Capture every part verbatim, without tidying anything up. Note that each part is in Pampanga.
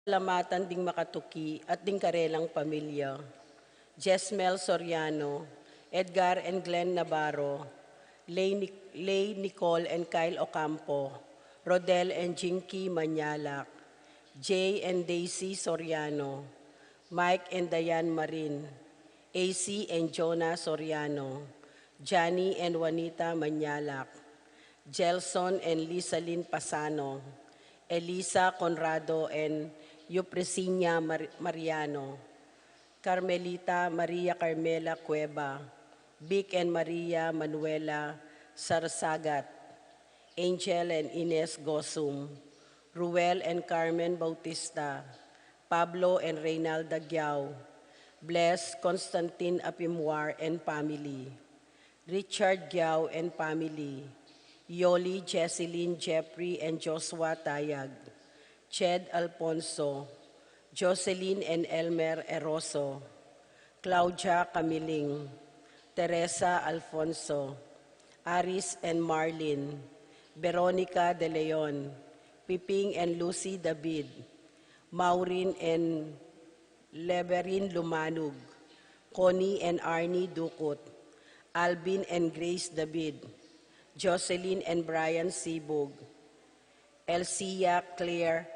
pasalamatan ding makatuki at ding karelang pamilya. Jesmel Soriano, Edgar and Glenn Navarro, Lay, Nic- Lay Nicole and Kyle Ocampo, Rodel and Jinky Manyalak, Jay and Daisy Soriano, Mike and Diane Marin, A C and Jonah Soriano, Johnny and Juanita Manyalak, Gelson and Lisalin Pasano, Elisa Conrado and Eupresinia Mar- Mariano, Carmelita Maria Carmela Cueva, Vic and Maria Manuela Sarsagat, Angel and Ines Gosum, Ruel and Carmen Bautista, Pablo and Reynalda Giao, Bless Constantine Apimwar and family, Richard Giao and family, Yoli, Jesselyn, Jeffrey and Joshua Tayag, Ched Alfonso, Jocelyn and Elmer Eroso, Claudia Camiling, Teresa Alfonso, Aris and Marlin, Veronica De Leon, Piping and Lucy David, Maureen and Leverin Lumanug, Connie and Arnie Ducut, Alvin and Grace David, Jocelyn and Brian Sibug, Elsia Claire,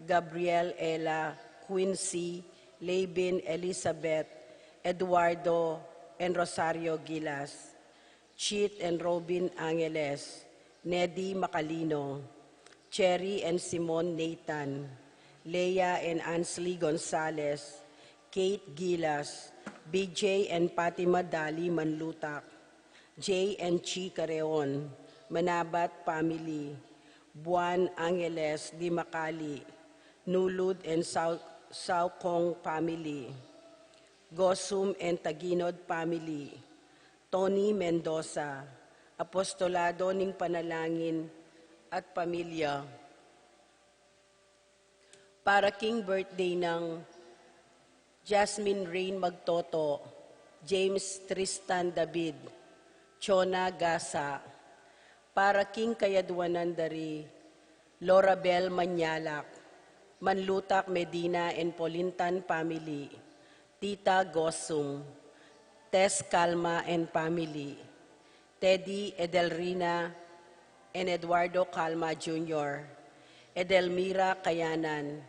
Gabriel Ella, Quincy, Laban Elizabeth, Eduardo and Rosario Gilas, Chit and Robin Angeles, Neddy Macalino, Cherry and Simon Nathan, Leah and Ansley Gonzalez, Kate Gilas, B J and Fatima Dali Manlutak, Jay and Chi Careon, Manabat family, Buan Angeles Di Macali, Nulud and Sau- Saucong family, Gosum and Taginod family, Tony Mendoza, Apostolado ning Panalangin at Pamilya. Para king birthday nang Jasmine Rain Magtoto, James Tristan David, Chona Gasa, para king kayadwanan da ri Lorabel Manyalak, Manlutak Medina and Polintan family, Tita Gosum, Tess Calma and family, Teddy, Edelrina and Eduardo Calma Junior, Edelmira Kayanan,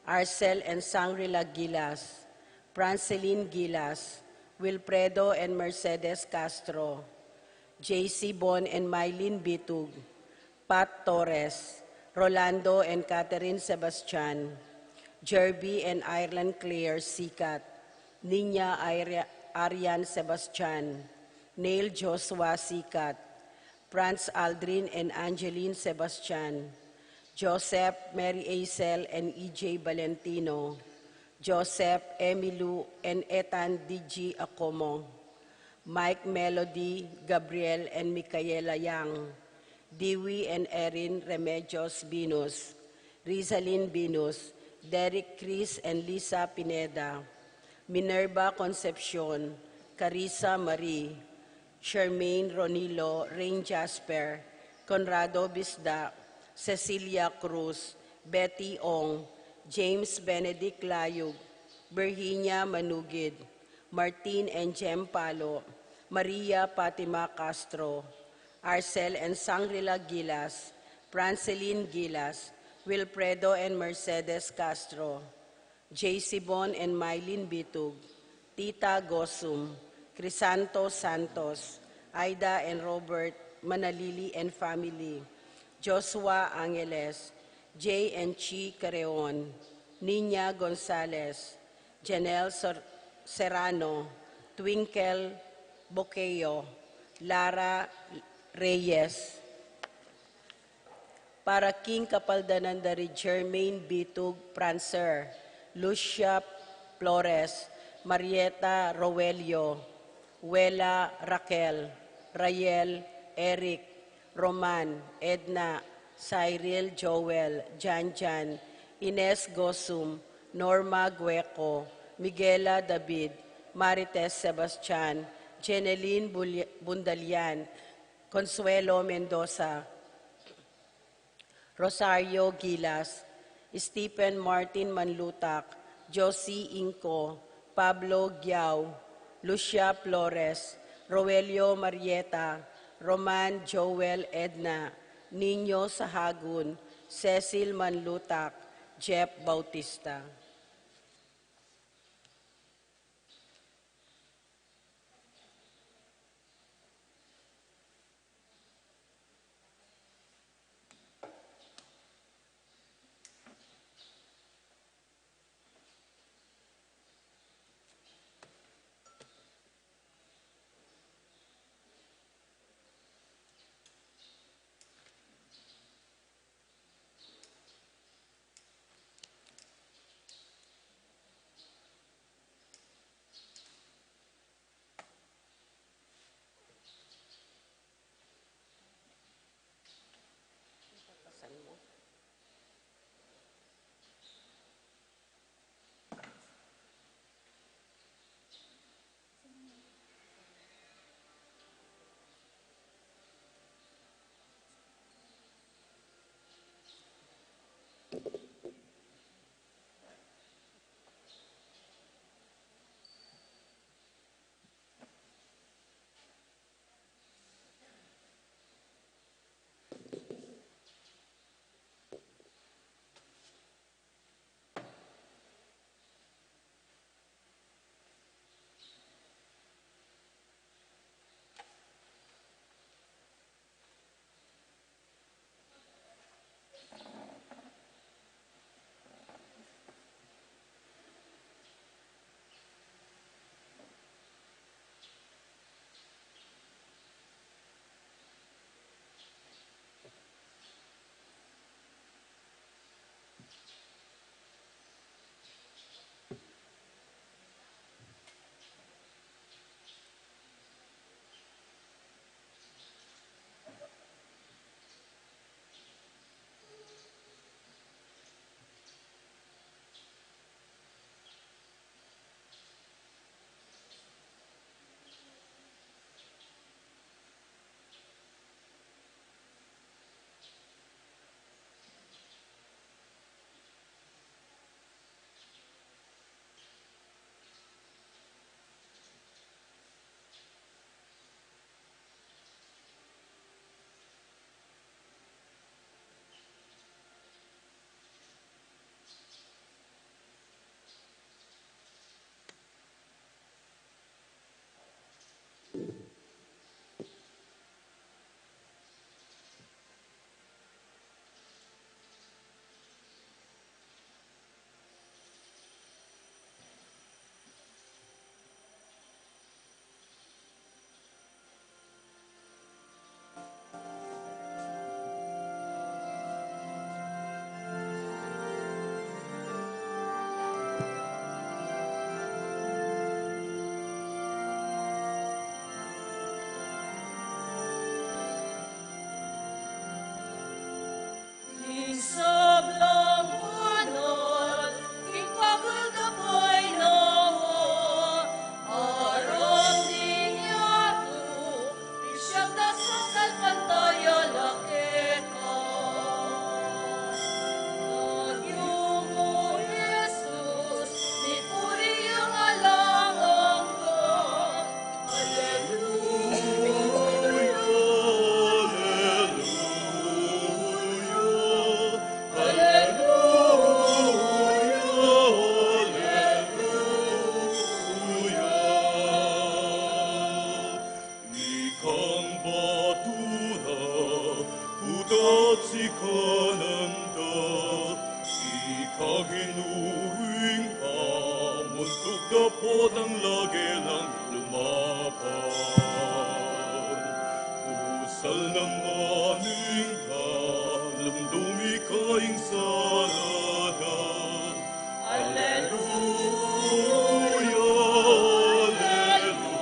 Arcel and Sangrila Gilas, Franceline Gilas, Wilfredo and Mercedes Castro, J C Bon and Mylene Bitug, Pat Torres, Rolando and Catherine Sebastian, Jerby and Ireland Claire Sikat, Nina Ari- Arian Sebastian, Neil Joshua Sikat, Franz Aldrin and Angeline Sebastian, Joseph, Mary Acel and E J Valentino, Joseph, Emilu and Ethan D G Acomo, Mike, Melody, Gabriel and Micaela Yang, Dewey and Erin Remedios Binus, Rizalin Binus, Derek Chris and Lisa Pineda, Minerva Concepcion, Carissa Marie, Charmaine Ronilo, Rain Jasper, Conrado Bisda, Cecilia Cruz, Betty Ong, James Benedict Layug, Virginia Manugid, Martin and Jem Palo, Maria Fatima Castro, Arcel and Sangrila Gilas, Franceline Gilas, Wilfredo and Mercedes Castro, J C Bon and Mylene Bitug, Tita Gosum, Crisanto Santos, Aida and Robert Manalili and family, Joshua Angeles, J and Chi Careon, Nina Gonzalez, Janelle Sor- Serrano, Twinkle Boqueo, Lara Reyes, para king kapaldanan da ri Germaine Bitug Prancer, Lucia Flores, Marieta Roelio, Wela Raquel, Rael, Eric, Roman, Edna, Cyril, Joel, Janjan, Ines Gosum, Norma Gueco, Miguela David, Marites Sebastian, Jeneline Bul- Bundalian, Consuelo Mendoza, Rosario Gilas, Stephen Martin Manlutak, Josie Inco, Pablo Giao, Lucia Flores, Roelio Marieta, Roman Joel Edna, Nino Sahagun, Cecil Manlutak, Jeff Bautista. Ikang batura, putasi kananda, ikang inuring pamuntuk da potang lagi lang lumapan. Pusal na maning kalum dumikaing salada. Aleluya, aleluya,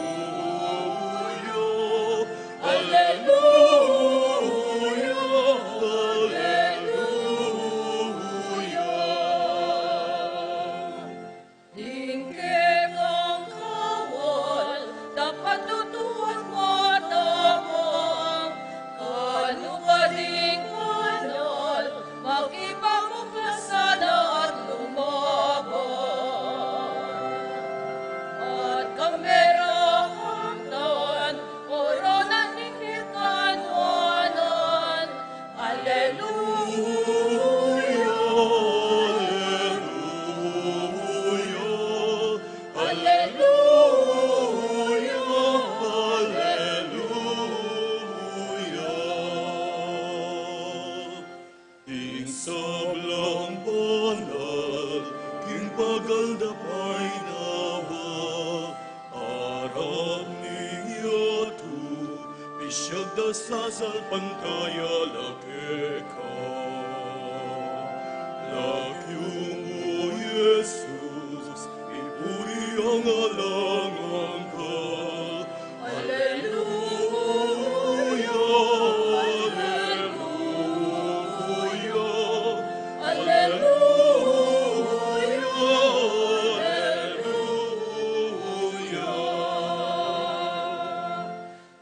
aleluya, aleluya. Ding kekang kawal, dapat tutuan matapang, kanu ka ding banal, makipagbuklasan Sasalpantaya la keka, la kayung o Jesus, piburian alang angka. Aleluya, aleluya, aleluya, aleluya.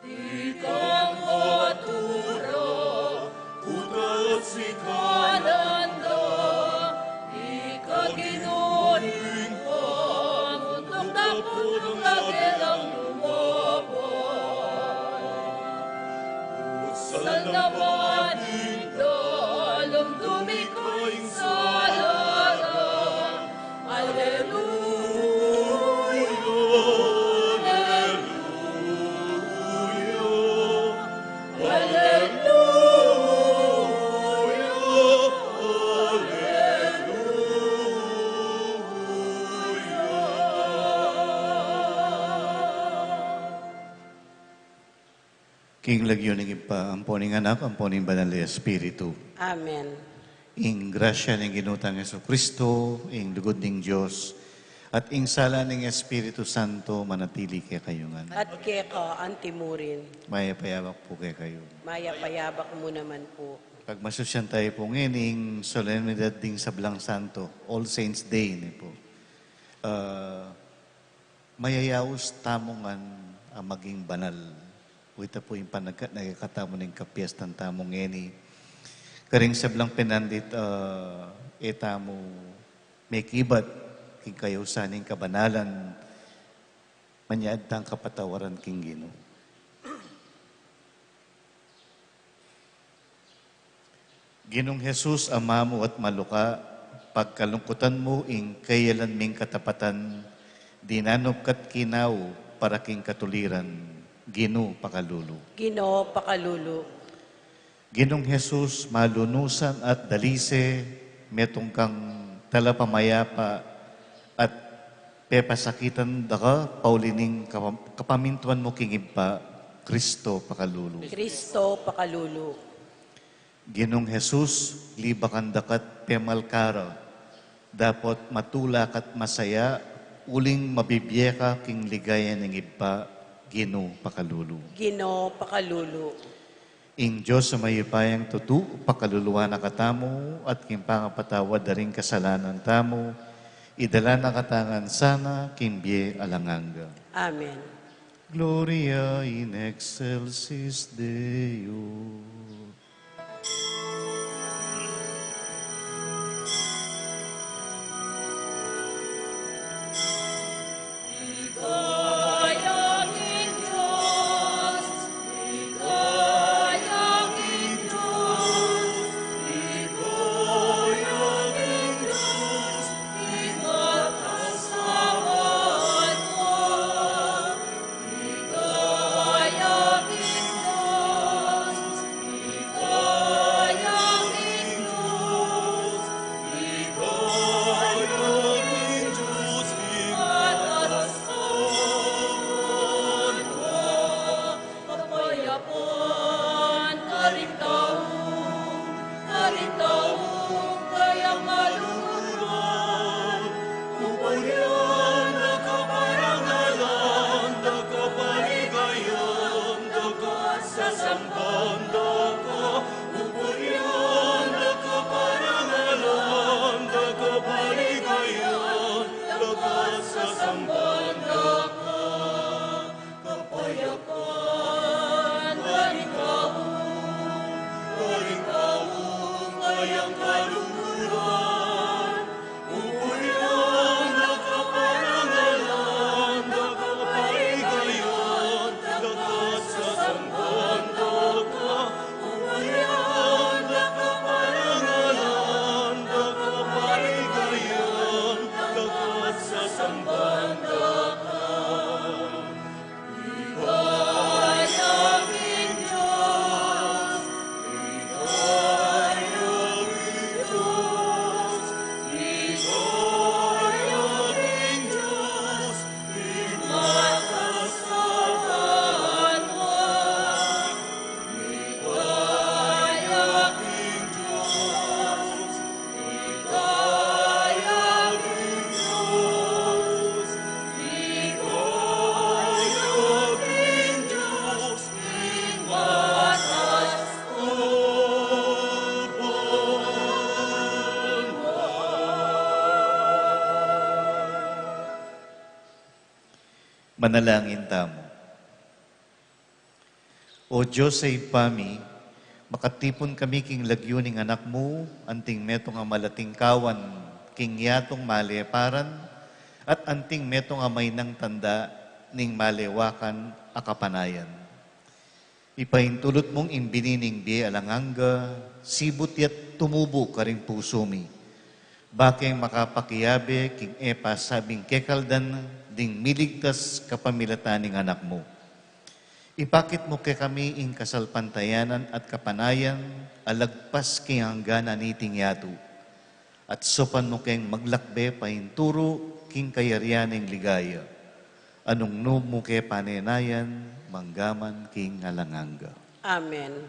Ikang atura, kuta sikanan da, ika Ginu ning pamunduk, dapot ing agelang lumabay. Salnawan ing dalum, dumikit ing sala da. Aleluya, aleluya, aleluya, aleluya. King lagyu ning Ibpa, ampo ning Anak, ampo ning Banal a Espiritu. Amen. Ing grasya ning Ginu tang Jesucristo, ing lugud ning Dios, at ing sala ning Espiritu Santo manatili kekayu ngan. At keka antimurin. Mayap a yabak pu kekayu. Mayap a yabak mu naman pu. Pagmasusyan tayu pu ngeni ing solemnidad ding sablang santo, All Saints Day ne pu. Ah, mayayaus tamu ngan a maging banal. Ita pu ing panagkat na kekatamu ning kapiestan tamu ngeni. Karing sablang penandit, ah, e tamu mekibat king kayausan ning kabanalan, manyad tang kapatawaran king Ginu. Ginung Jesus, Ama mu at maluka, pagkalungkutan mu ing kayalan ming katapatan, dinanup ka at kinaw para king katuliran, Ginu pakalulu. Ginu pakalulu. Ginung Jesus, malunusan at dalise, metung kang talapamayapa at pepasakitan da ka pauli ning kapam-, kapamintuan mu king Ibpa, Kristo pakalulu. Kristo pakalulu. Ginung Jesus, libakan da ka at pemalkara, dapot matula ka at masaya, uling mabibie ka king ligaya ning Ibpa, Ginu pakalulu. Ginu pakalulu. Ing Dios a mayupayang tutu, pakaluluan na katamu, at king pangapatawad da ring kasalanan tamu, idala na katamu ngan sana king bie alang angga. Amen. Gloria in excelsis Deo. Manalangin tamu. O Dios a Ibpa mi, makatipun kami king lagyu ning Anak mu, anting metung a malatingkawan king yatung maleparan, at anting metung a mainang tanda ning malewakan a kapanayan. Ipaintulut mung ing bini ning bie alang angga, sibut ya't tumubu karing pusu mi. Bakeng makapakiabe king e pasabing kekaldan ding miligtas kapamilatan ning Anak mu. Ipakit mu kekami ing kasalpantayanan at kapanayan a lagpas king angga na niting yatu. At saupan mu keng maglakbe painturu king kayarian ning ligaya. A nung nu mu ke panenayan, manggaman king alang angga. Amen.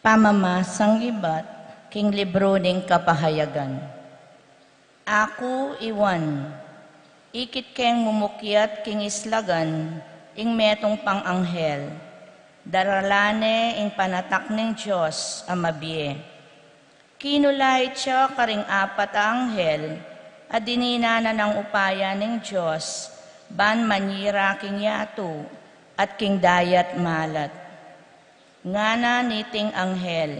Pamamasang ibat king libru ning Kapahayagan. Aku i Juan, ikit keng mumukyat king islagan ing metung pang anghel, daralan ne ing panatak ning Dios a mabie. Kinulait ya karing apat a anghel a dininan na nang upaya ning Dios ban manyira king yatu at king dayat malat. Ngana niting anghel,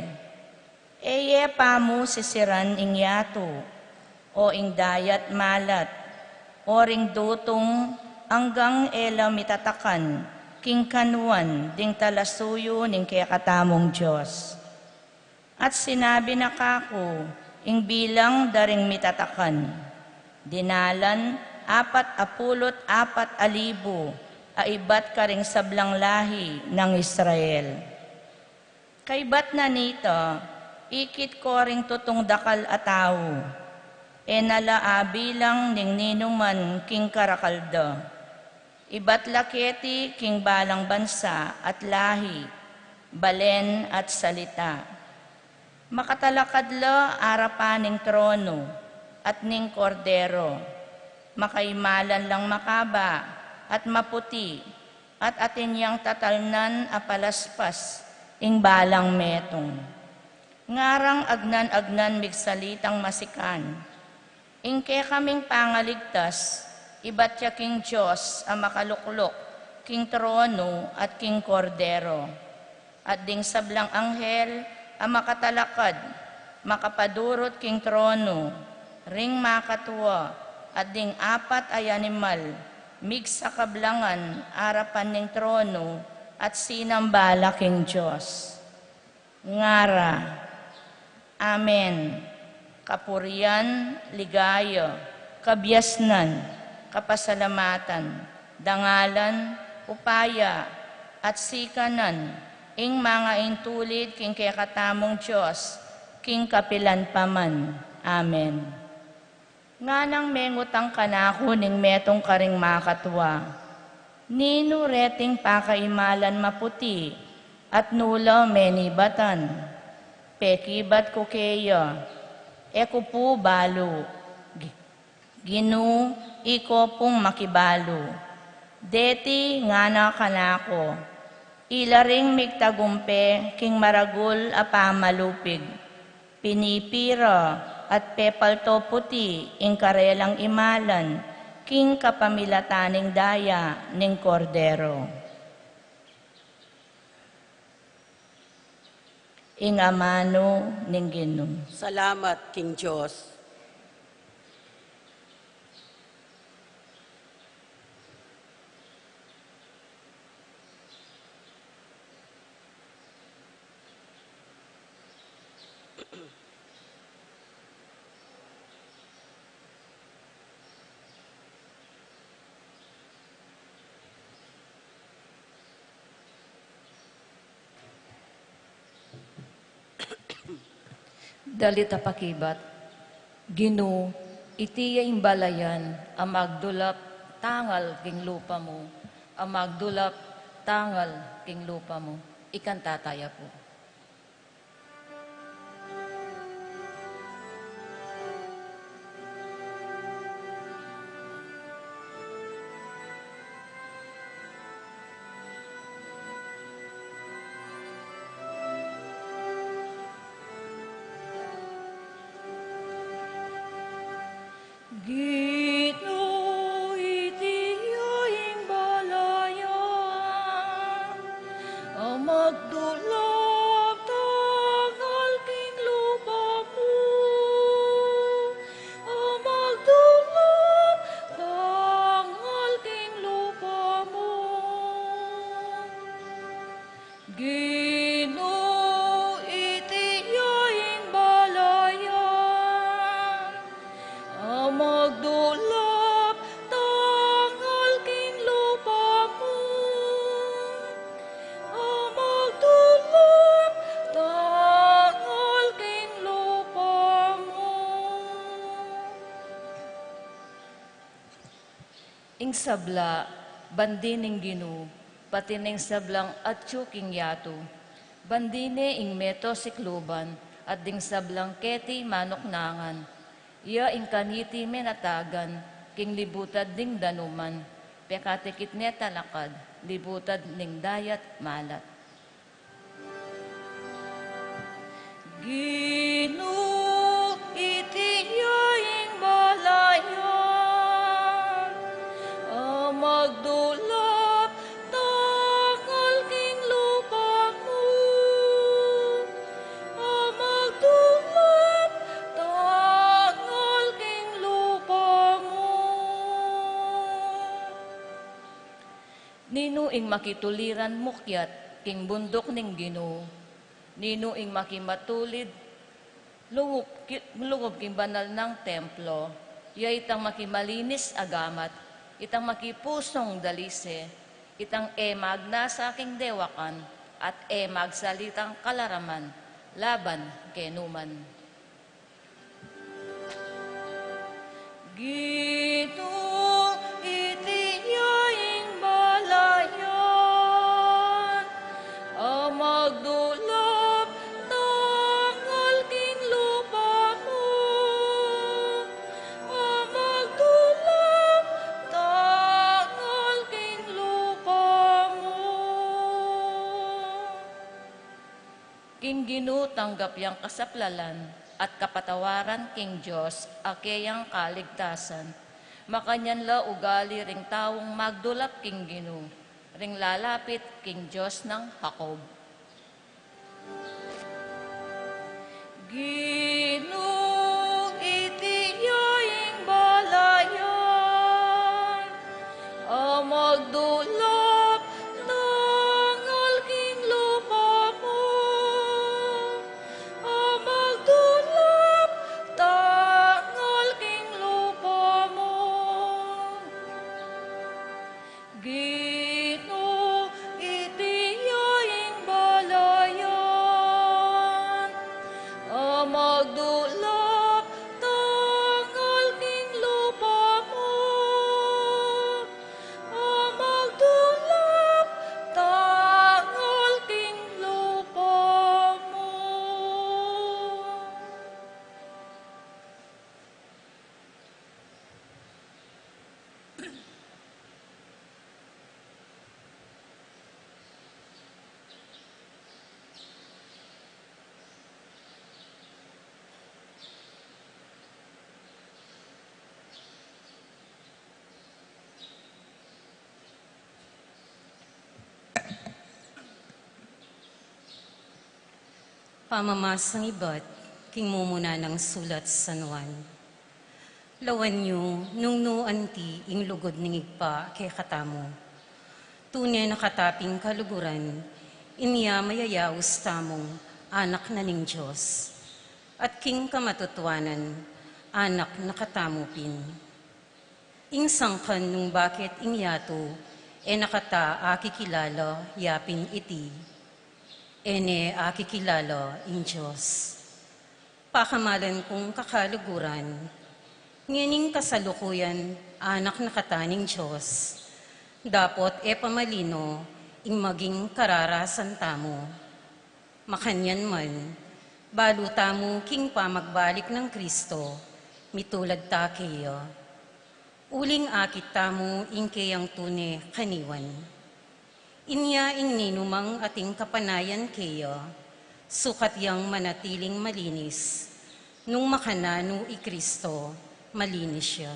"E ye pa mu sisiran ing yatu, o ing dayat malat, o ring dutung, anggang e la mitatakan king kanuan ding talasuyu ning kekatamung Dios." At sinabi na kaku ing bilang da ring mitatakan. Dinalan apat a pulu't apat a libu a ibat karing sablang lahi nang Israel. Kaybat na nita, ikit ku ring tutung dakal a tau, e na la abilang ning ninuman king karakal da. Ibat la keti king balang bansa at lahi, balen at salita. Makatalakad la arapan ning tronu at ning Kordero. Makaimalan lang makaba at maputi, at atin yang tatalnan a palaspas ing balang metung. Ngarang agnan-agnan migsalitang masikan. Ing kekaming pangaligtas, ibat ya king Dios a makalukluk king tronu at king Kordero. At ding sablang anghel a makatalakad, makapadurut king tronu, ring makatua, at ding apat a animal, migsakablangan arapan ning tronu, at sinamba la king Dios. Ngara, Amen. Kapurian, ligaya, kabiasnan, kapasalamatan, dangalan, upaya, at sikanan, ing mangaintulid king kekatamung Dios, king kapilan pa man. Amen. Nganang mengutang kanaku ning metung karing makatua, "Ninu reting pakaimalan maputi at nu la menibatan?" Pekibat ku keya, "E ku pu balu, Gi-, Ginu, iko pung makibalu." Deti ngana kanaku, "Ila ring migtagumpe king maragul a pamalupig, pinipira at pepalto puti ing karelang imalan king kapamilatan ning daya ning Kordero." Ing amanu ning Ginu. Salamat king Dios. Dalit a pakibat. Ginu, iti ya ing balayan a magdulap tangal king lupa mu, a magdulap tangal king lupa mu. Ikanta taya pu. Ginu, iti ya ing balayan a magdulap tangal king lupa mu, a magdulap tangal king lupa mu. Ginu, iti ya ing balayan a magdulap tangal king lupa mu, a magdulap tangal king lupa mu. Ing sabla, bandi ning Ginu, pati ning sablang atyu king yatu, bandi ne ing meto sikluban, at ding sablang keti manuknangan. Iya ing kaniti menatagan king libutad ning danuman, pekatikit ne talakad libutad ning dayat malat. Ginu, iti ya ing balayan a magdulap tangal king lupa mu, a magdulap tangal king lupa mu. Ninu ing makituliran mukyat king bunduk ning Ginu? Ninu ing makimatulid lungub, ki-, lungub king banal nang templo? Ya itang makimalinis a gamat, itang makipusung dalise, itang e magnasa king dewakan, at e magsalitang kalaraman laban kenuman. Ginu, iti ya ing balayan a magdulap tangal king lupa mu, a magdulap tangal king lupa mu. King Ginu tanggap yang kasaplalan at kapatawaran king Dios a keyang kaligtasan. Makanyan la ugali ring taung magdulap king Ginu, ring lalapit king Dios nang Jacob. Ginu, iti ya ing balayan a magdulap tangal king lupa mu, a magdulap tangal king lupa mu. Ginu, iti ya ing balayan a magdulap tangal king lupa mu, a magdulap tangal king lupa mu. Pamamasang ibat king mumuna nang sulat San Juan. Lawan yu nung nu anti ing lugud ning Ibpa kekatamu. Tune na kata pin kaluguran, inya mayayaus tamung anak na ning Dios. At king kamatutuanan, anak na katamu pin. Ing sangkan nung bakit ing yatu e na kata akikilala, ya pin iti: E ne akikilala ing Dios. Pakamalan kung kakaluguran, ngening kasalukuyan anak na kata ning Dios, dapot e pa malino ing maging kararasan tamu. Makanyan man, balu tamu king pamagbalik nang Kristo, mitulad ta keya. Uling akit tamu ing keyang tune kaniwan. Inya ing ninumang ating kapanayan keya, sukat yang manatiling malinis, nung makananu i Kristo, Malinis ya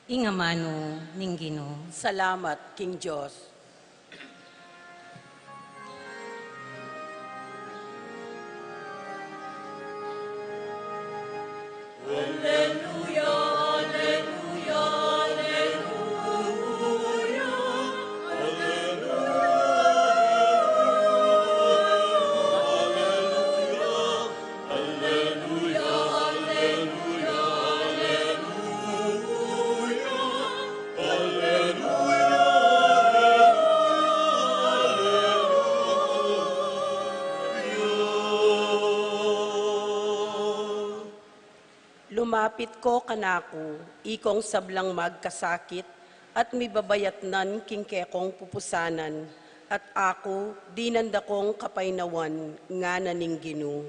ing amanu ning Ginu. Salamat king Dios. Lumapit ko kanaku, ikong sablang magkasakit at mibabayatnan king kekong pupusanan, at aku dinan da kong kapaynawan, ngana ning Ginu.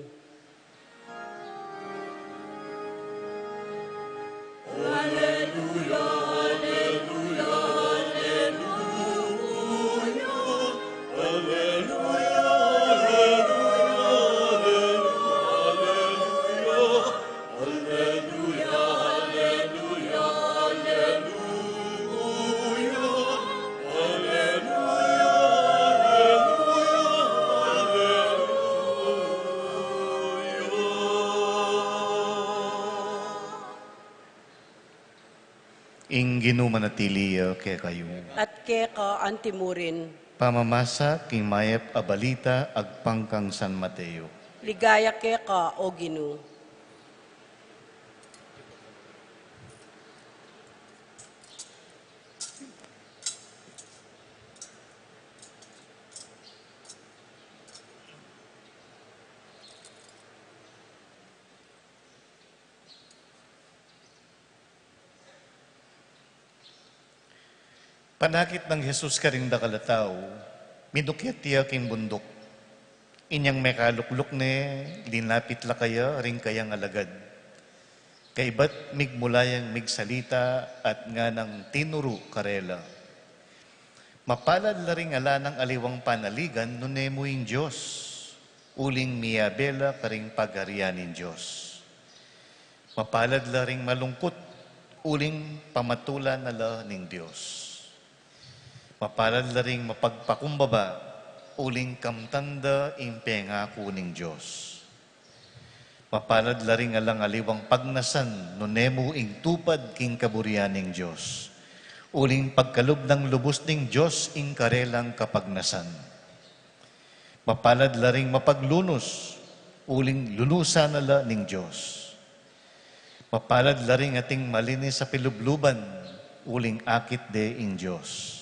Ing Ginu manatili ya kekayu. At keka antimurin. Pamamasa king mayap a balita agpang kang San Mateo. Ligaya keka, O Ginu. Panakit nang Jesus karing dakal a tau, minukyat ya king bunduk. Inyang mekalukluk ne, linapit la kaya ring kayang alagad. Kaybat migmula yang migsalita at nganang tinuru karela, "Mapalad la ring ala nang aliwang panaligan nune mu ing Dios, uling miyabe la karing pagharian ning Dios. Mapalad la ring malungkut, uling pamatulan na la ning Dios. Mapalad la ring mapagpakumbaba, uling kamtan da ing pengaku ning Dios. Mapalad la ring alang aliwang pagnasan nune mu ing tupad king kaburian ning Dios, uling pagkalub nang lubus ning Dios ing karelang kapagnasan. Mapalad la ring mapaglunus, uling lunusan na la ning Dios. Mapalad la ring ating malinis a pilubluban, uling akit de ing Dios.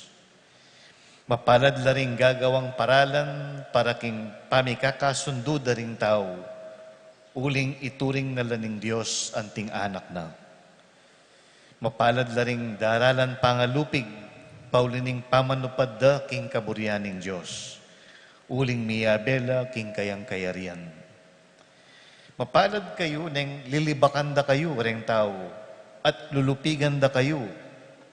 Mapalad la ring gagawang paralan para king pamikakasundu da ring tau, uling ituring na la ning Dios anting anak na. Mapalad la ring daralan pangalupig, pauli ning pamanupad da king kaburian ning Dios, uling miyabe la king kayang kayarian. Mapalad kayu neng lilibakan da kayu reng tau, at lulupigan da kayu,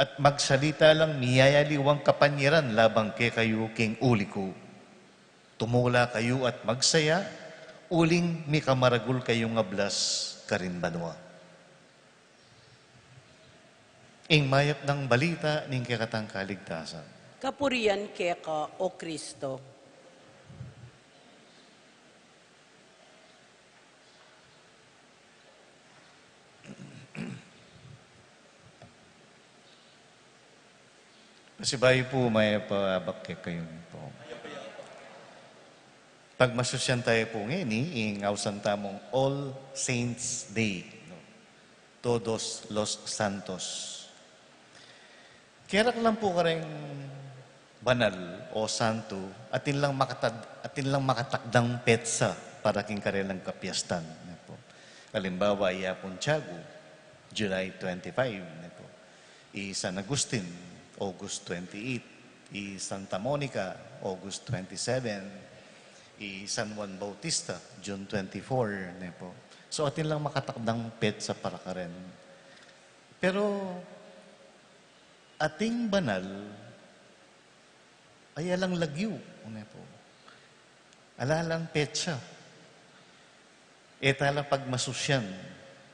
at magsalita lang miyayaliwang kapanyaran laban kekayu king uli ku. Tumula kayu at magsaya, uling mikamaragul kayung ablas karin banua." Ing mayap nang balita ning kekatang kaligtasan. Kapurian keka, O Kristo. Pasibayu pu, mayap a abak kekayu pu. Pagmasusyan tamu pu ngeni ing ausan tamung All Saints Day, no? Todos los Santos. Keraklan pu kareng banal o santu, atin lang makatad-, atin lang makatakdang petsa para king karelang kapiestan, ne pu. Alimbawa, i Apung Tiago, July twenty-five, ne pu. I San Agustin, August twenty-eight. I Santa Monica, August twenty-seven. I San Juan Bautista, June twenty-four, ne pu. So, atin lang makatakdang petsa para karen. Pero, ating banal, ay alang lagyu, ne pu. Ala lang petsa. E ta la pagmasusyan.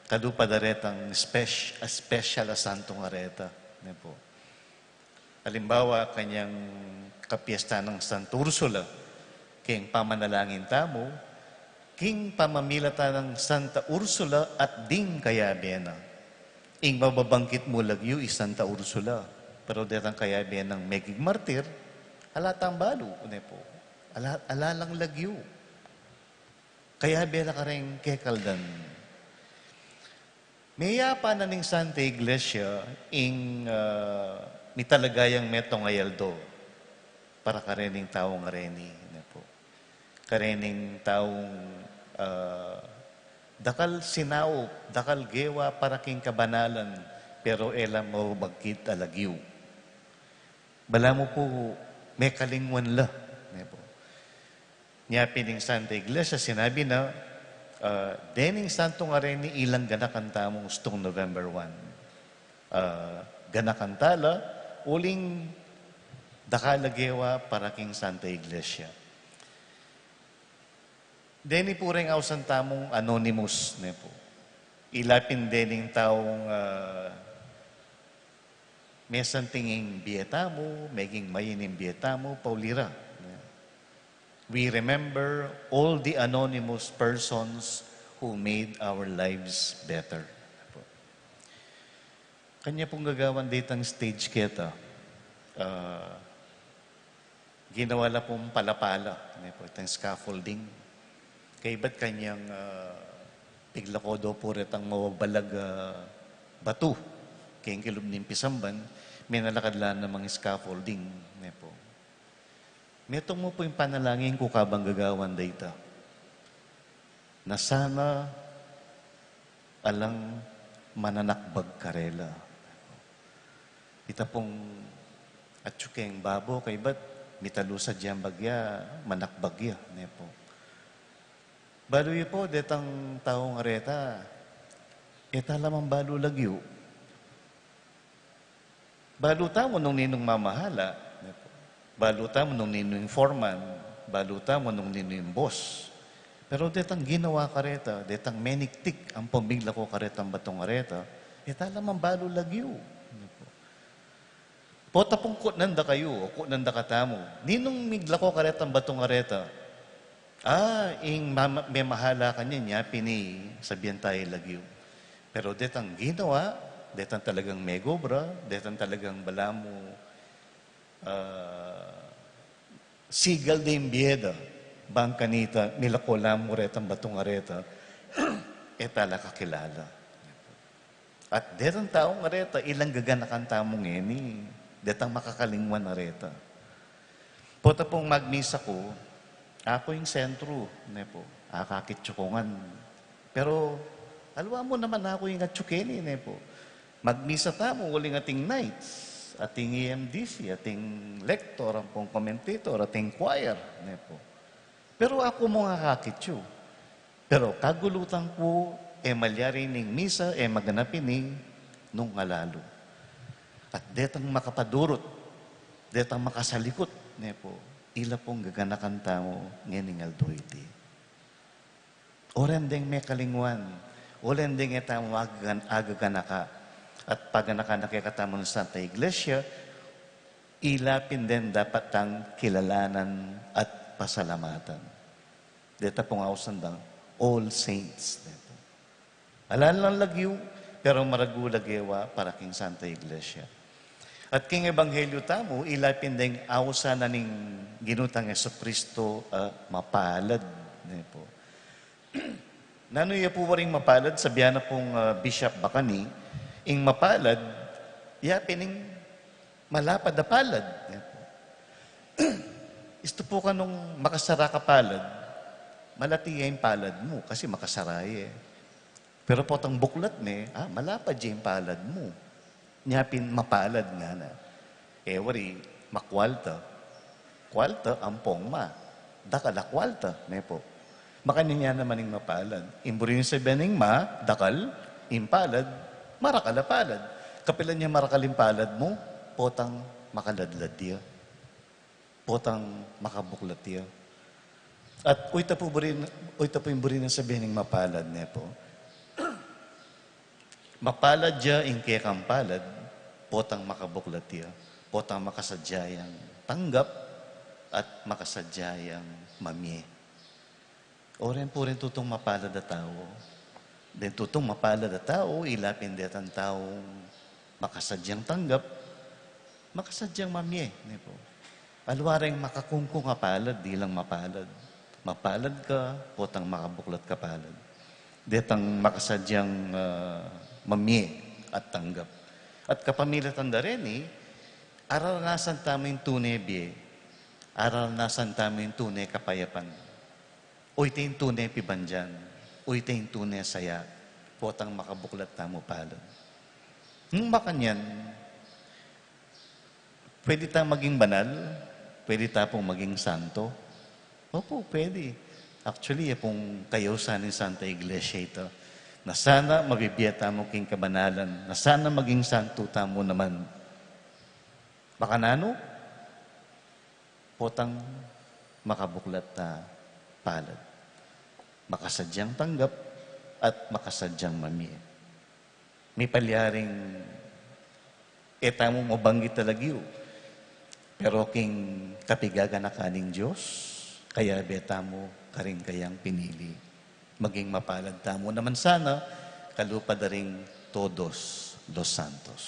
Kalupa da retang spec-, special a santo ngareta, ne po. Alimbawa, kanyang kapiesta nang Santa Ursula, king pamanalangin tamu, king pamamilatan nang Santa Ursula at ding kayabe na. Ing mababangkit mu lagyu i Santa Ursula, pero detang kayabe nang meging martir, ala tang balu, ne po. Ala, ala lang lagyu. Kayabe na kareng kekaldan. Meyapa na ning Santa Iglesia ing, ah, mitalaga yang metung a aldo para karening taung areni, ne po. Karening taung, ah, dakal sinaup, dakal gewa para king kabanalan, pero e la mabagkit a lagyu. Balamu pu mekalingwan la, ne po. Nya pin ing Santa Iglesia, sinabi na, ah, dening santo ngareni ilang ganakan tamung ustung November one. Ah, ganakan tala, uling dakal a gewa para king Santa Iglesia. Deni pu reng ausan tamung anonymous, ne po. Ila pin dening taung, ah, mesanting ing bie tamu, meging mayin ing bie tamu, pauli ra. We remember all the anonymous persons who made our lives better. Kanya pung gagawan detang stage keta, ah, ginawa la pung palapala, ne po, itang scaffolding. Kaybat kanyang, ah, piglako do pu retang mababalag, ah, batu. Keng kilub ning pisamban, menalakad la namang scaffolding, ne po. Metung mu pu ing panalangin ku kabang gagawan deta. Na sana alang mananakbag karela. Ita pung atyu keng babo, kaybat mitalusad yang bagya, manakbag ya, ne po. Balu yu po, detang taung areta, e tala mang balu lagyu. Balu tamu nung ninung mamahala, ne po. Balu tamu nung ninung foreman, balu tamu nung ninung boss. Pero detang ginawa kareta, detang meniktik ampong miglako karetang batung areta, e tala mang balu lagyu, ne po. Pota pung kutnan da kayu, o kutnan da katamu, ninung miglako karetang batung areta, ah, ing mama-, memahala kanyan, nya pin i sabian taya lagyu. Pero detang ginawa, detang talagang megobra, detang talagang balamu, ah, sigal deng bie da, bang kanita, milako la mu retang batung areta, e tala kakilala. At detang taung areta, ilang gaganakan tamu ngeni, detang makakalingwan areta. Pota pung magmisa ku, aku ing sentru, ne po, akakit yu ku ngan. Pero, aliwa mu naman aku ing atyu keni, ne po. Magmisa tamu, uling ating knights, ating E M D C, ating lector, ampong commentator, ating choir, ne po. Pero aku mung akakit yu. Pero kagulutan ku, e malyari ning misa, e maganap ini nung alalu. At detang makapadurut, detang makasalikut, ne po, ila pung gaganakan tamu ngening aldo iti. Oren deng mekalingwan, oren deng e tamu agagan-, agaganaka, at paganakan na kekatamu ning Santa Iglesia, ila pin deng dapat tang kilalanan at pasalamatan. Deta pung ausan dang All Saints, ne po. Ala lang lagyu, pero maragu la gewa para king Santa Iglesia. At king Ebanghelyo tamu, ila pin deng ausan na ning Ginu tang Jesucristo, ah, mapalad, ne po. Nanu ya pu waring mapalad, sabian na pung, ah, Bishop Bacani, ing mapalad, ya pin ing malapad a palad, ne po. Istu pu kanung makasara ka palad, malati ya ing palad mu, kasi makasara ya e. Pero potang buklat me, ah, malapad ya ing palad mu. Nya pin mapalad ngana. E wari, makwalta. Kwalta, ampong ma. Dakal a kwalta, ne po. Makanyan ya naman ing mapalad. Ing buri ning sabian ning ma, dakal, ing palad, marakal a palad. Kapilan ya marakal ing palad mu, potang makaladlad ya. Potang makabuklat ya. At oyta pu buri, oyta pu ing buri nang sabian ning mapalad, ne po. Mapalad ya ing kekang palad, potang makabuklat ya, potang makasadya yang tanggap, at makasadya yang mamie. O ren pu ring tutung mapalad a tau. Deng tutung mapalad a tau, ila pin detang taung makasadyang tanggap, makasadyang mamie, ne pu. Aliwa reng makakungkung a palad, dilang mapalad. Mapalad ka, potang makabuklat ka palad. Detang makasadyang, ah, mamie at tanggap. At kapamilatan da reni, araranasan tamu ing tune bie, araranasan tamu ing tune kapayapan. O ita ing tune pibandian, o ita ing tune saya, potang makabuklat tamu palad. Nung makanyan, pwede ta maging banal, pwede ta pung maging santo. Opo, pwede. Actually, ya pung kayausan ning Santa Iglesia ita, na sana mabibie tamu king kabanalan, na sana maging santo tamu naman. Makananu? Potang makabuklat ta palad, makasadyang tanggap, at makasadyang mamie. Mipalyaring e tamu mabanggit a lagyu, pero king kapigaganakan ning Dios, kayabe tamu karing kayang pinili. Maging mapalad tamu naman sana, kalupa da ring Todos los Santos.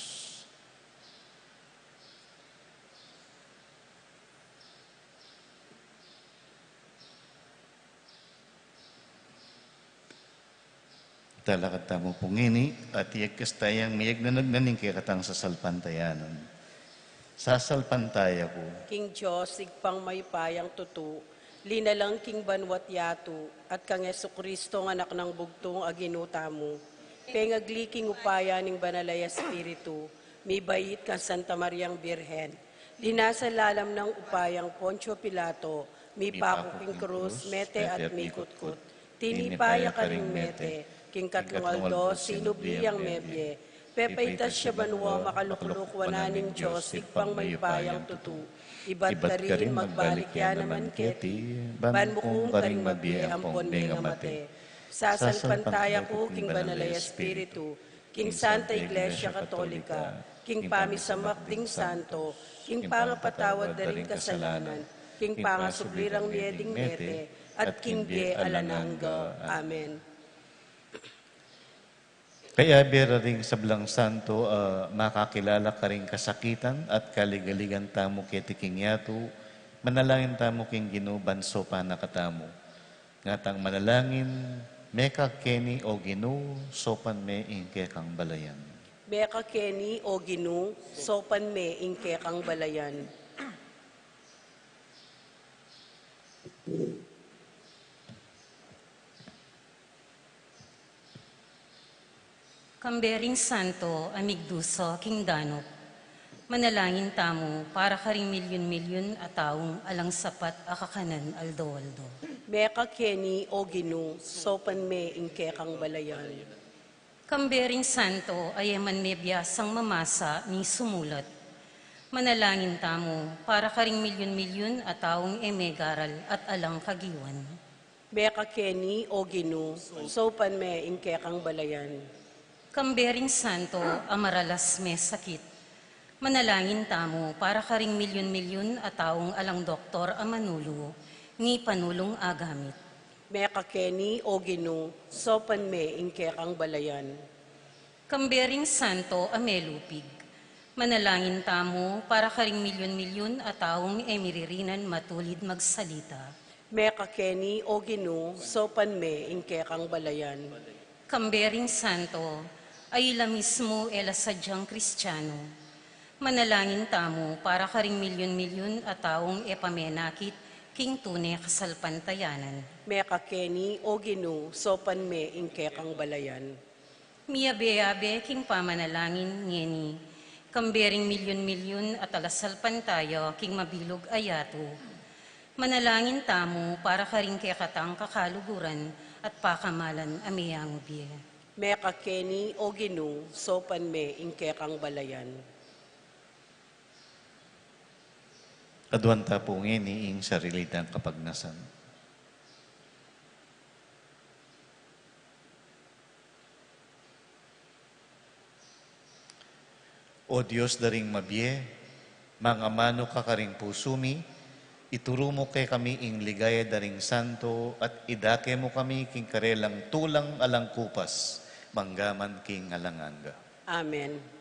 Talakad tamu pu ngeni, at iyagkas taya ing meyagnanagnan ning kekatang sasalpantayanan. Sasalpantaya ku king Dios, Ibpang mayupayang tutu, linalang king banua't yatu, at kang Jesucristo, Anak nang bugtung a Ginu tamu, pengagli king upaya ning Banal a Espiritu, mibait kang Santa Mariang Birhen, linasa lalam nang upayang Poncio Pilato, mipaku king krus, mete at mikutkut. Tinipa ya karing mete, king katlung aldo sinubli yang mebie, pepaitas ya banua, makalukluk wanan ning Dios Ibpang mayupayang tutu. Ibat karin magbalik ya naman keti, ban mukum karing mabie ampon mengamate. Sasalpantaya ku king Banal a Espiritu, king Santa Iglesia Katolika, king pamisamak ding santo, king pangapatawad da ring kasalanan, king pangasubli rang mie ding mete, at king bie alang angga. Amen. Kayabe ra ring sablang santo a makakilala karing kasakitan at kaligaligan tamu keti king yatu, manalangin tamu king Ginu ban saupan na katamu. Ngatang manalangin, mekad keni, O Ginu, saupan me ing kekang balayan. Mekad keni, O Ginu, saupan me ing kekang balayan. Kambe ring santo a migdusa king danup, manalangin tamu para karing milyun-milyun a taung alang sapat a kakanan aldo-aldo. Mekad keni, O Ginu, saupan me ing kekang balayan. Kambe ring santo a e man mebiasang mamasa ni sumulat, manalangin tamu para karing milyun-milyun a taung e megaral at alang kagiwan. Mekad keni, O Ginu, saupan me ing kekang balayan. Kambe ring santo a maralas mesakit, manalangin tamu para karing milyun-milyun a taung alang doktor a manulu, ni panulung agamit. Mekad keni, O Ginu, saupan me ing kekang balayan. Kambe ring santo a melupig, manalangin tamu para karing milyun-milyun a taung e miririnan matulid magsalita. Mekad keni, O Ginu, saupan me ing kekang balayan. Kambe ring santo a ila mismu e la sadyang Kristiano, manalangin tamu para karing milyun-milyun a taung e pamenakit king tune kasalpantayanan. Mekad keni, O Ginu, saupan me ing kekang balayan. Miyabe-yabe king pamanalangin ngeni, kambe ring milyun-milyun a talasalpantaya king mabilug a yatu, manalangin tamu para karing kekatang kakaluguran at pakamalan a meyangubie. Mekad keni, O Ginu, saupan me ing kekang balayan. Aduan ta pu ngeni ing sarili tang kapagnasan. O Dios da ring mabie, mangamanu ka karing pusu mi, ituru mu kekami ing ligaya da ring santo, at idake mu kami king karelang tulang alang kupas, manggaman king alang angga. Amen.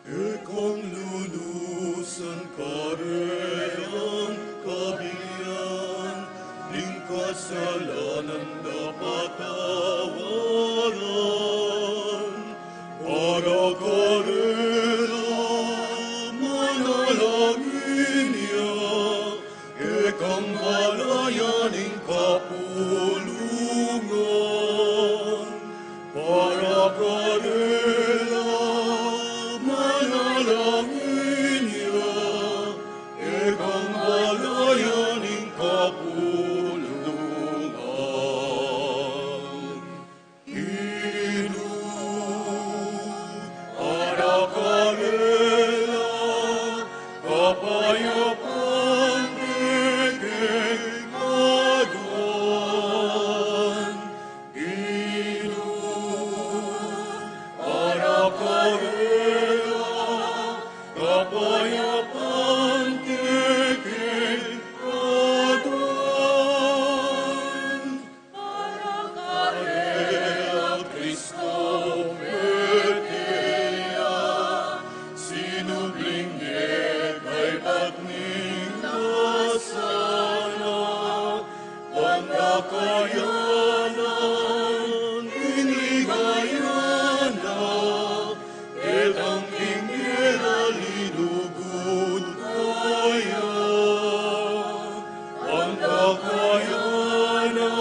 Ikang lulusan karelang kabilan, ning kasalanan da patawaran. Para karela manalangin ya, ikang balayan ning kapulungan. Para karela manalangin ya, ikang balayan ning kapulungan. Ginu, para karela kapayapan kekeng aduan. Ginu, para karela kapayapan kekeng aduan. Para karela Kristo, pete ya sinubling e kaybat ning kasa na, pandakayan na ning ligaya na, detang king e na linugud kaya. Pandakayan na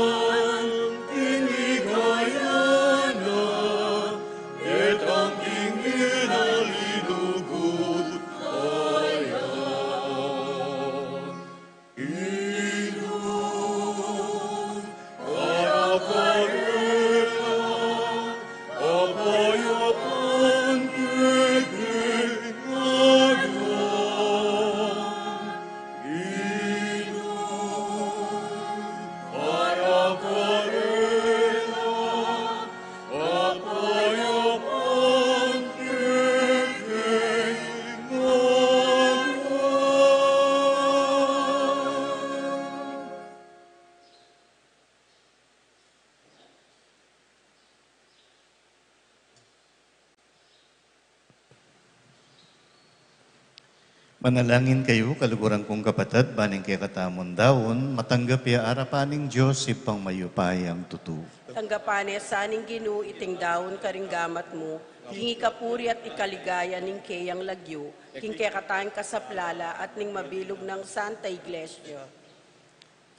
ning ligaya na, detang king e na linugud kaya. Ginu, para karela kapayapan kekeng aduan. Ginu, para karela kapayapan kekeng aduan. Manalangin kayu, kaluguran kung kapatad, ban ing kekatamung daun matanggap ya arapan ning Dios, Ibpang mayupayang tutu. Tanggapan ne sa ning Ginu iting daun karing gamat mu, king ikapuri at ikaligaya ning keyang lagyu, king kekatang kasaplalan at ning mabilug nang Santa Iglesia.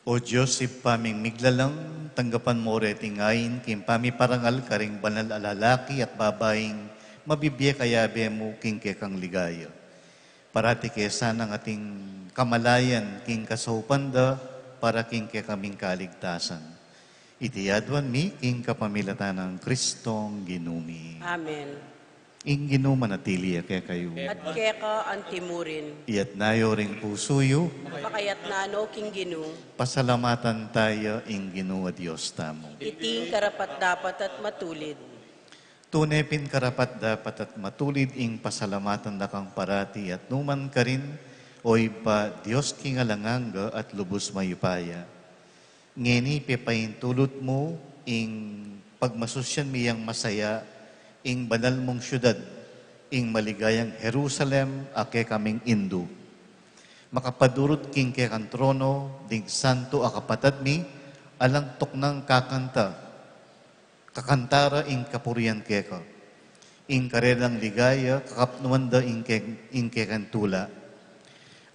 O Dios, Ibpa ming miglalang, tanggapan mu reting ain king pamiparangal karing banal a lalaki at babaing mabibie kayabe mu king kekang ligaya. Parati ke sanang ating kamalayan king kasaupan da para king kekaming kaligtasan. Iti aduan mi king kapamilatan nang Kristong Ginu mi. Amen. Ing Ginu manatili ya kekayu. At keka anti mu rin. Iyatas yu ring pusu yu. Pakayatnan no king Ginu. Pasalamatan taya ing Ginu a Dios tamu. Iti ing karapat-dapat at matulid. Tune pin karapat-dapat at matulid ing pasalamatan da kang parati at nukarin man, O Ibpa, Dios king alang angga at lubus mayupaya. Ngeni pepaintulut mu ing pagmasusyan mi yang masaya, ing banal mung siudad, ing maligayang Jerusalem, a kekaming indu. Makapadurut king kekang trono ding santo a kapatad mi, alang tuknang kakanta, kakanta ra ing kapurian keka. Ing karelang ligaya, kakapnuan da ing ke-, ing kekang tula.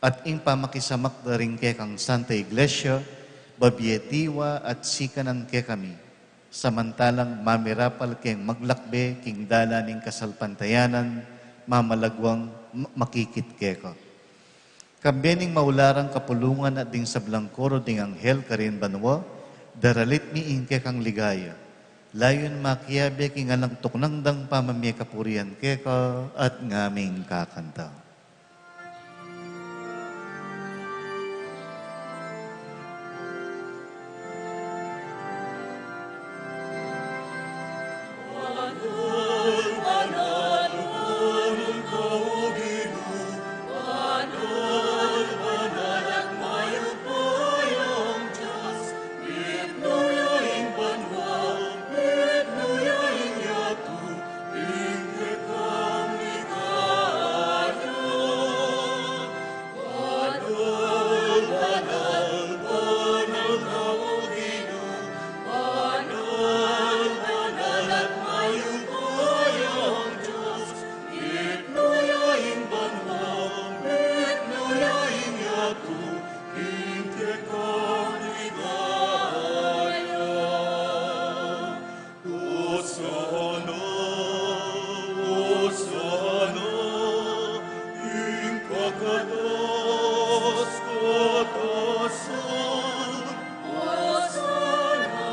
At ing pamakisamak da ring kekang Santa Iglesia, babie diwa at sikanan kekami. Samantalang mamirapal keng maglakbe king dalan ning kasalpantayanan, mamalaguang ma-, makikit keka. Kambe ning maulalang kapulungan at ding sablang koro ding anghel karin banua, daralit mi ing kekang ligaya. Layun makiabe king alang tuknang dang pamamie kapurian keka at ngaming kakanta. Osana, Osana, ing kakatas-katasan. Osana,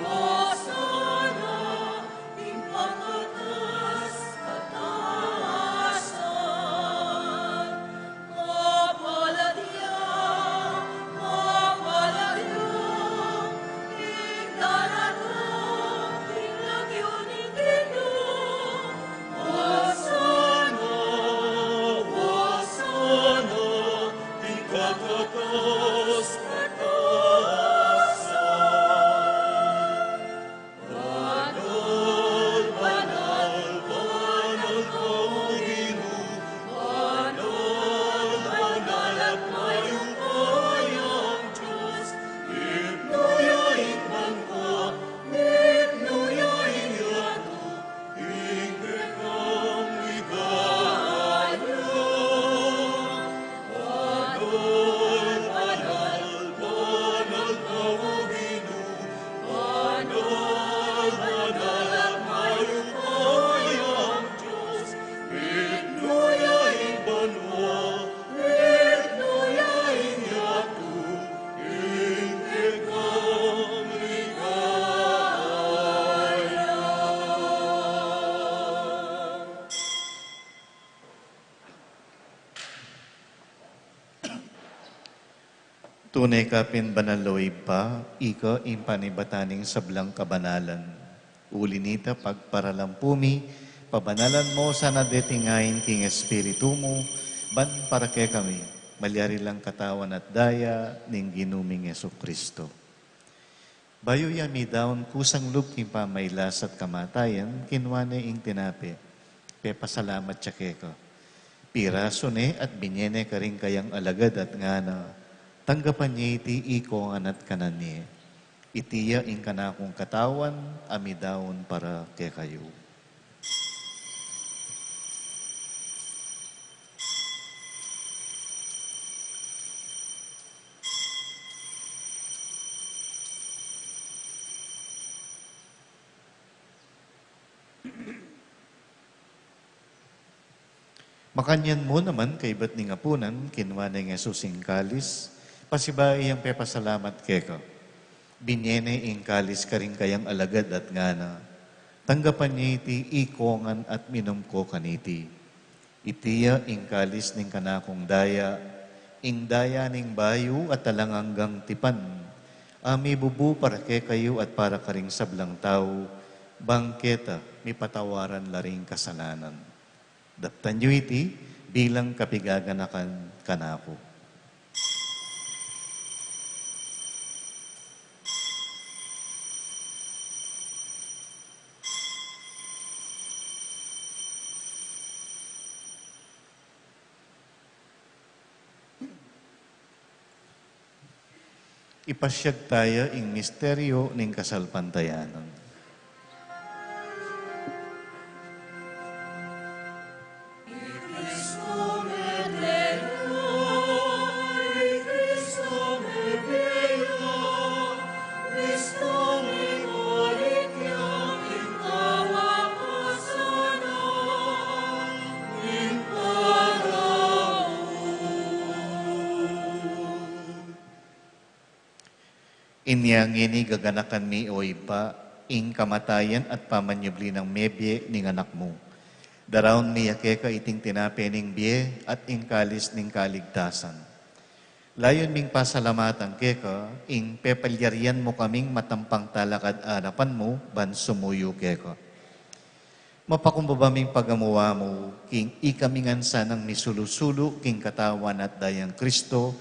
Osana, ing kakatas-katasan. Banal, banal, banal ka, O Ginu, banal, banal at mayupayang Dios, mitmu ya ing banua, mitmu ya ing yatu, ing kekang ligaya. Banal, banal, banal ka, O Ginu, banal, banal at mayupayang Dios, mitmu ya ing banua, mitmu ya ing yatu, ing kekang ligaya. Tune ka pin banal, O Ibpa, ika ing panibatan ning sablang kabanalan. Uli nita, pagparalampu mi, pabanalan mu sana deting ain king Espiritu mu, ban para kekami malyari lang katawan at daya ning Ginu ming Jesucristo. Bayu ya midaun kusang lub king pamailas at kamatayan, kinua ne ing tinape, pepasalamat ya keka, pirasu ne at binie ne karing kayang alagad at ngana, tanggapan ye iti ikongan at kanan ye. Iti ya ing kanakung katawan a midaun para kekayu. Makanyan mu naman, kaibat ning apunan, kinua neng Jesus ing kalis, pasibayu yang pepasalamat keka. Binie ne ing kalis karing kayang alagad at ngana, tanggapan ye iti ikongan at minum ko kaniti. Iti ya ing kalis ning kanakung daya, ing daya ning bayu at alang anggang tipan, a mibubu para kekayu at para karing sablang tau, Bang keta mipatawaran la ring kasalanan. Daptan yu iti bilang kapigaganakan kanaku. Ipasyag taya ing misteryo ning kasalpantayanan. Inya ngeni gaganakan mi, o Ibpa, ing kamatayan at pamanyubli nang mebie ning Anak mu. Daraun mi ya keka iting tinape ning bie at ing kalis ning kaligtasan. Layun ming pasalamatan keka ing pepalyarian mu kaming matampang talakad arapan mu ban sumuyu keka. Mapakumbaba ming pagamuan mu king ikami ngan sanang misulu-sulu king Katawan at Dayang Kristo,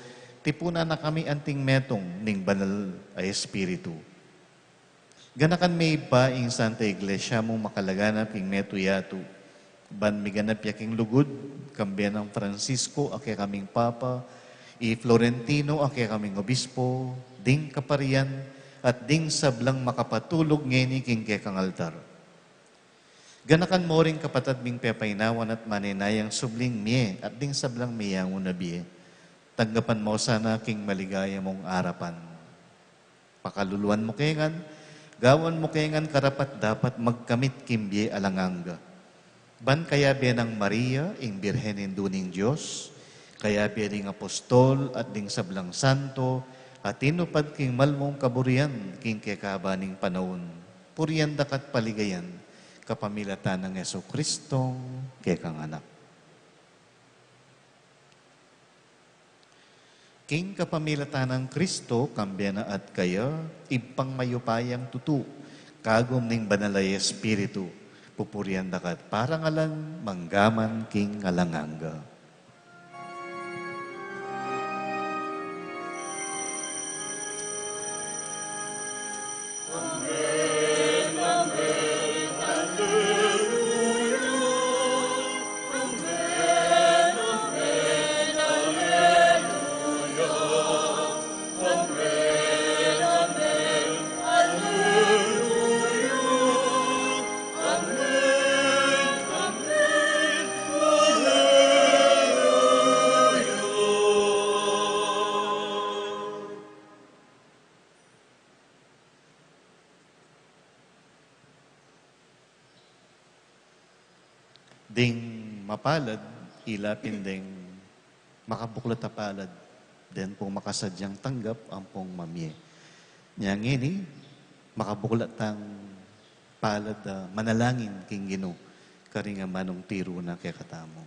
tipunan na kami anting metung ning Banal a Espiritu. Ganakan me Ibpa ing Santa Iglesia mu makalaganap king metung yatu, ban miganap ya king lugud, kambe nang Francisco a kekaming Papa, i Florentino a kekaming Obispo, ding kaparian, at ding sablang makapatulug ngeni king kekang altar. Ganakan mo ring kapatad ming pepainawan at manenayang subling mie at ding sablang meyangu na bie. Tanggapan mo sana king maligaya mung arapan. Pakaluluan mu ke ngan, gawan mu ke ngan karapat-dapat magkamit king bie alang angga. Ban kayabe nang Maria, ing Birhen Indu ning Dios, kayabe ring apostol at ding sablang santo, a tinupad king mal mung kaburian king kekaba ning panaun, purian da ka at paligayan, kapamilatan nang Jesucristong kekang Anak. King kapamilatan nang Kristo, kambe na at kaya, Ibpang mayupayang tutu, kagum ning Banal a Espiritu, pupurian da ka at parangalan, mangga man king alang angga. Ding mapalad, ila pin deng makabuklat a palad, den pung makasadyang tanggap ampong mamie. Nya ngeni, makabuklat tang palad a manalangin king Ginu, karing amanung tiru na kekatamu.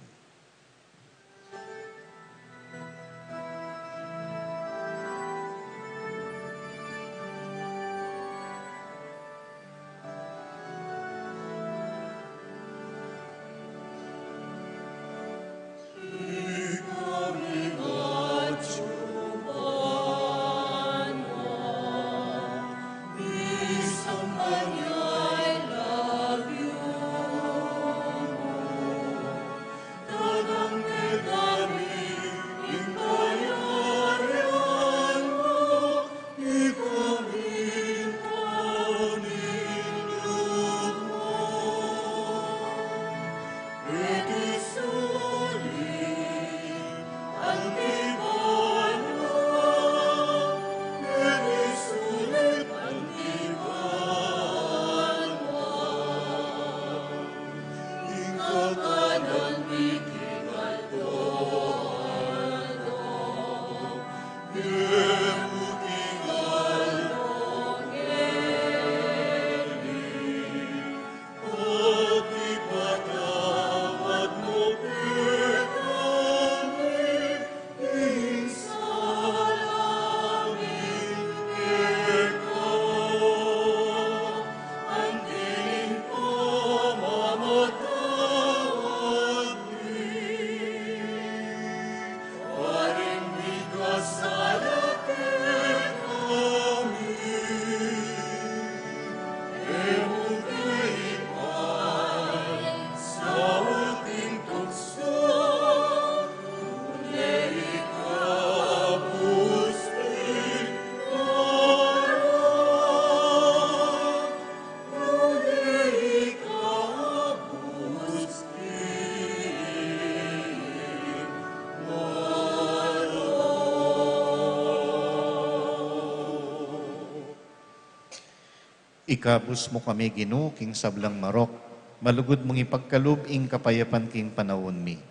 Ikabus mu kami, Ginu, king sablang marok, malugud mung ipagkalub ing kapayapan king panaun mi.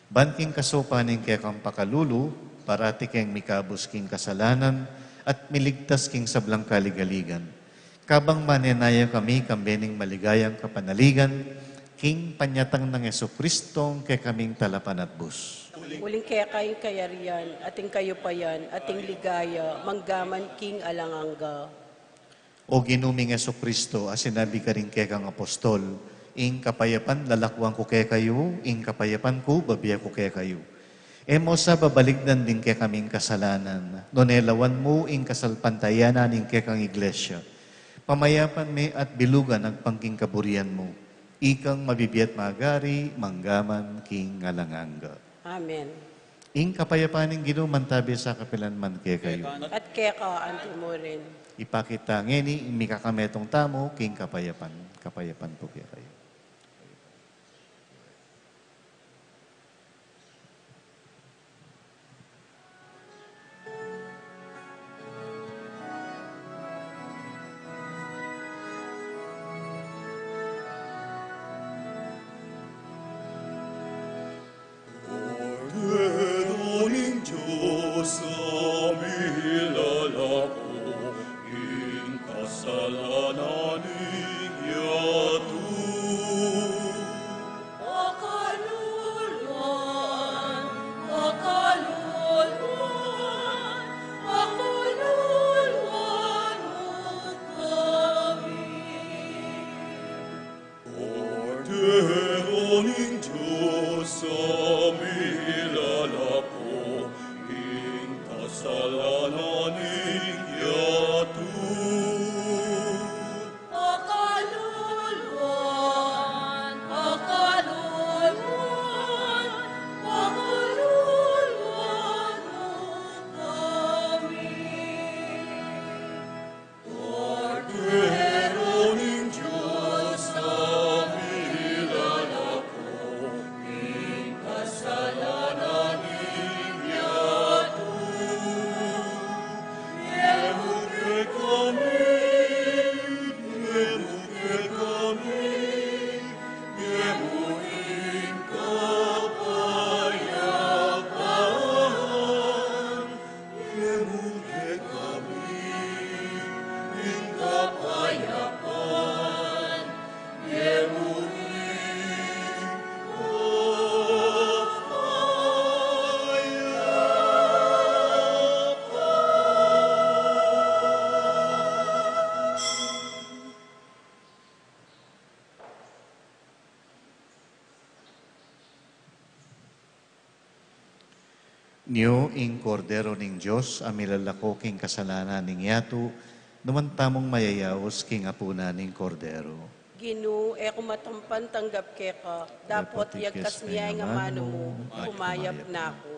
Ban king kasaupan ning kekang pakalulu, parati keng mikabus king kasalanan at miligtas king sablang kaligaligan. Kabang manenaya kami kambe ning maligayang kapanaligan, king panyatang nang Jesucristong kekaming talapanatbus. Uling keka ing kayarian, at ing kayupayan, at ing ligaya, manggaman king alang angga. O Ginu ming Jesucristo, a sinabi karing kekang apostol, ing kapayapan lalakuan ku kekayu, ing kapayapan ku babie ku kekayu. E mu sa babalikdan ding kekaming kasalanan, nune lawan mu ing kasalpantayanan ning kekang iglesia. Pamayapan me at bilugan agpang king kaburian mu. Ikang mabibie at magari, manggaman king alang angga. Amen. Ing kapayapan ning Ginu mantabi sa kapilan man kekayu. At keka anti mu rin. Ipakit ta ngeni ing mikakametung tamu king kapayapan. Kapayapan pu kekayu. Kordero ning Dios, a milalako king kasalanan ning yatu. Pakaluluan, pakaluluan, pakaluluan mu kami. Kordero ning Dios, a milalako king kasalanan ning yatu. Pakaluluan, pakaluluan, pakaluluan mu kami. Kordero ning Dios, a milalako king kasalanan ning yatu. Ie mu kekami ing, ie mu kekami ing, ie mu ing kapayapan. Ie mu kekami ing kapayapan, ie mu ing kapayapan. Nyo ing Kordero ning Dios, a milalako king kasalanan ning yatu, nuan tamung mayayaus king apunan ning Kordero. Ginu, e ku matampan tanggap keka, dapot yagkas ne ing amanu mu, kumayap na ku.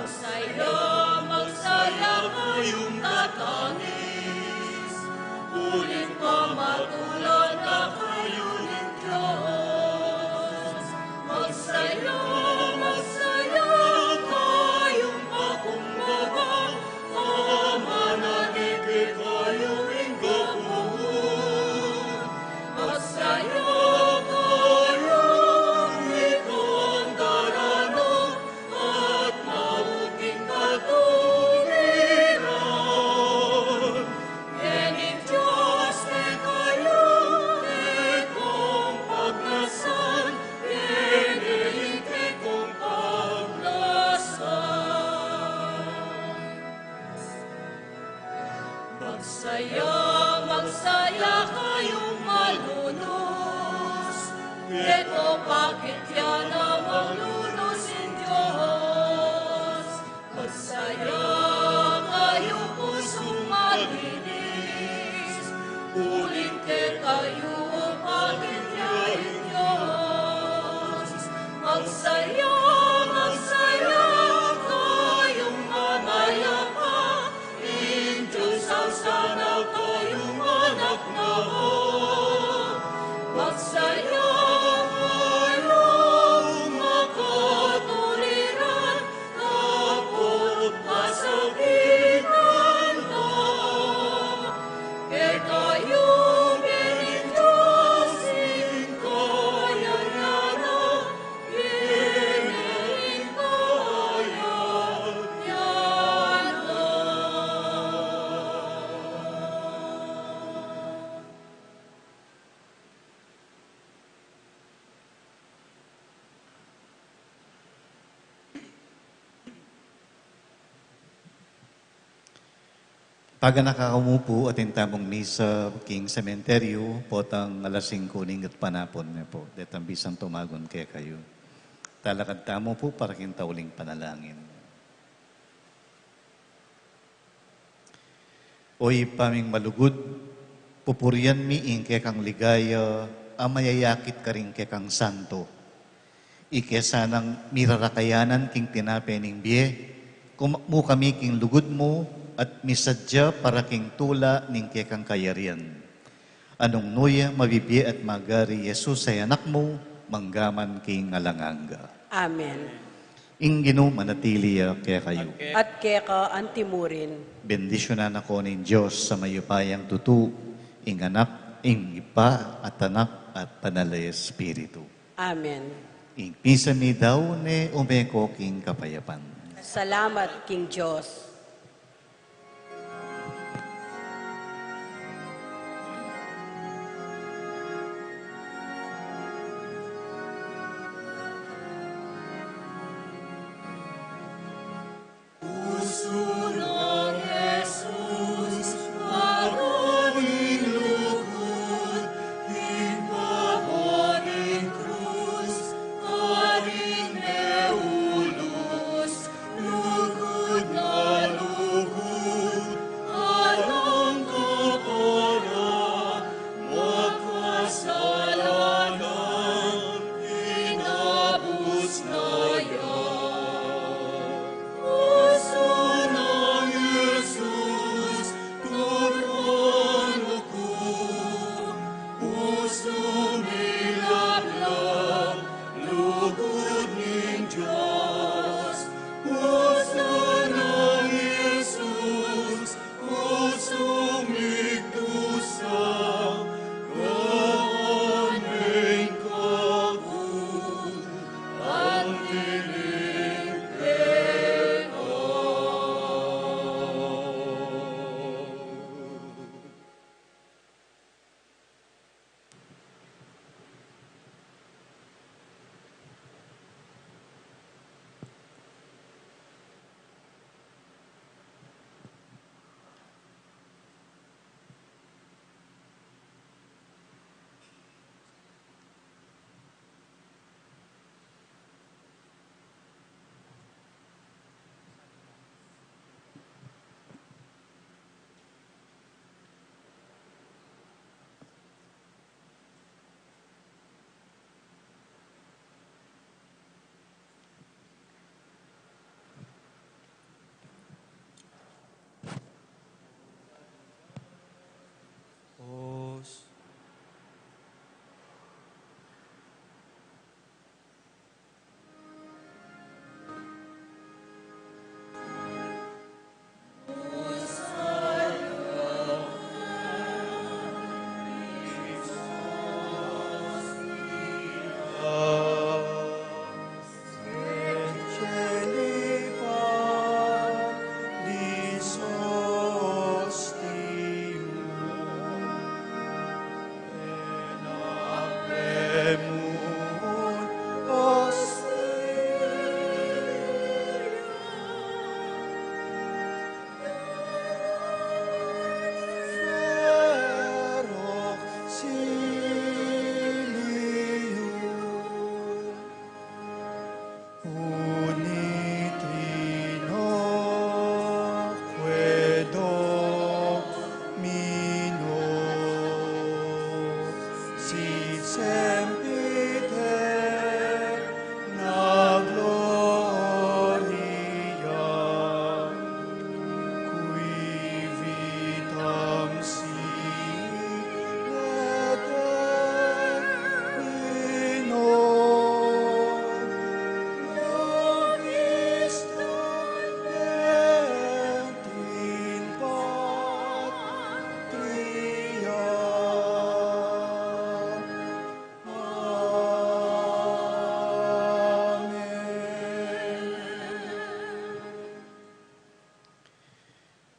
Magsaya, magsaya kayung tatangis, uling pamatulan na kayu ning Dios. Magsaya, magsaya kayung pakumbaba, amanale kekayu ing gabus. Magsaya kayung ikang darana, at mabuting katuliran. Ngeni Dios kekayu, ikong pagnasan, ngeni ikong pagnasan. Magsaya, magsaya kayung malunus, keko pakit ya na malunus ing Dios. Magsaya kayu pusung malinis, uling kekayu pakit ya ing Dios. Magsaya, magsaya kayung mamayapa, ing Dios sana kayung anak na. Magsaya kayung makatuliran, kaput pasakitan na. Kekayu ngeni Dios ing kayarian, Paganaka mu pu atin tamung misa king sementeryu, potang alas singku ning gatpanapun ne pu. Detang bisang tumagun kekayu. Talakad tamu pu para king tauling panalangin. O Ibpa ming malugud, pupurian mi ing kekang ligaya a mayayakit karing kekang santo. Ike sanang mirarakayanan king tinape ning bie, kumakmu kami king lugud mu at misadya para king tula ning kekang kayarian. Anung nuya mabibie at magari Jesus a Anak mu, manggaman king alang angga. Amen. Ing Ginu manatili ya kekayu. At keka antimurin. Bendisyunan na ko ning Dios a mayupayang tutu, ing Anak, ing Ibpa, at Anak, at Banal a Espiritu. Amen. Ing misa mi daun e ume ko king kapayapan. Salamat king Dios.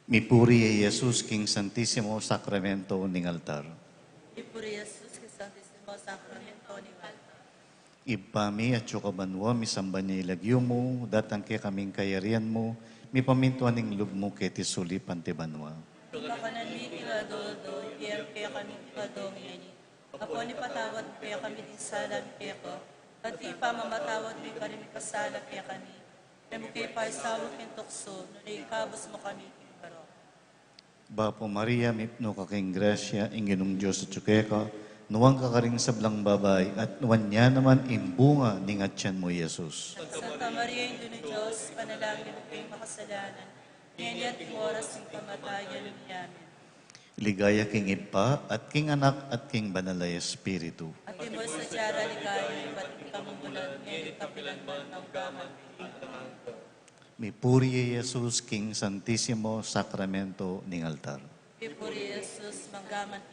Mipuri ya Jesus king Santisimo Sakramento ning altar. Mipuri ya Jesus king Santisimo Sakramento ning altar. Ibpa mi, atsu ka banua, misamban ya ing lagyu mu, datang kekami ing kayarian mu, mipamintuan ing lub mu keti sulip anti banua. Ing kakanan mi king aldo-aldo, ibie mu kekami king aldo ngeni. Ampon ipatawad mu kekami ding sala mi keka, anti ing pamamatawad mi karing mikasala kekami. E mu ke paisaul king tuksu, nune ikabus mu kami king marok. Bapu Maria, mipnu ka king grasya, ing Ginung Dios atsu keka, nuan ka karing sablang babai, at nuan ya naman ing bunga ning atian mu, Jesus. Santa Maria, Indu ning Dios, ipanalangin mu kaming makasalanan, ngeni at king oras ning kamatayan mi. Amen. Ligaya king Ibpa, at king Anak, at king Banal a Espiritu. Antimo ing sadya ra ligaya, ibat king kamumulan, ngeni at kapilan man, mangga man king alang angga. Mipuri ya Jesus king Santisimo Sakramento ning altar. Mipuri ya Jesus, mangga man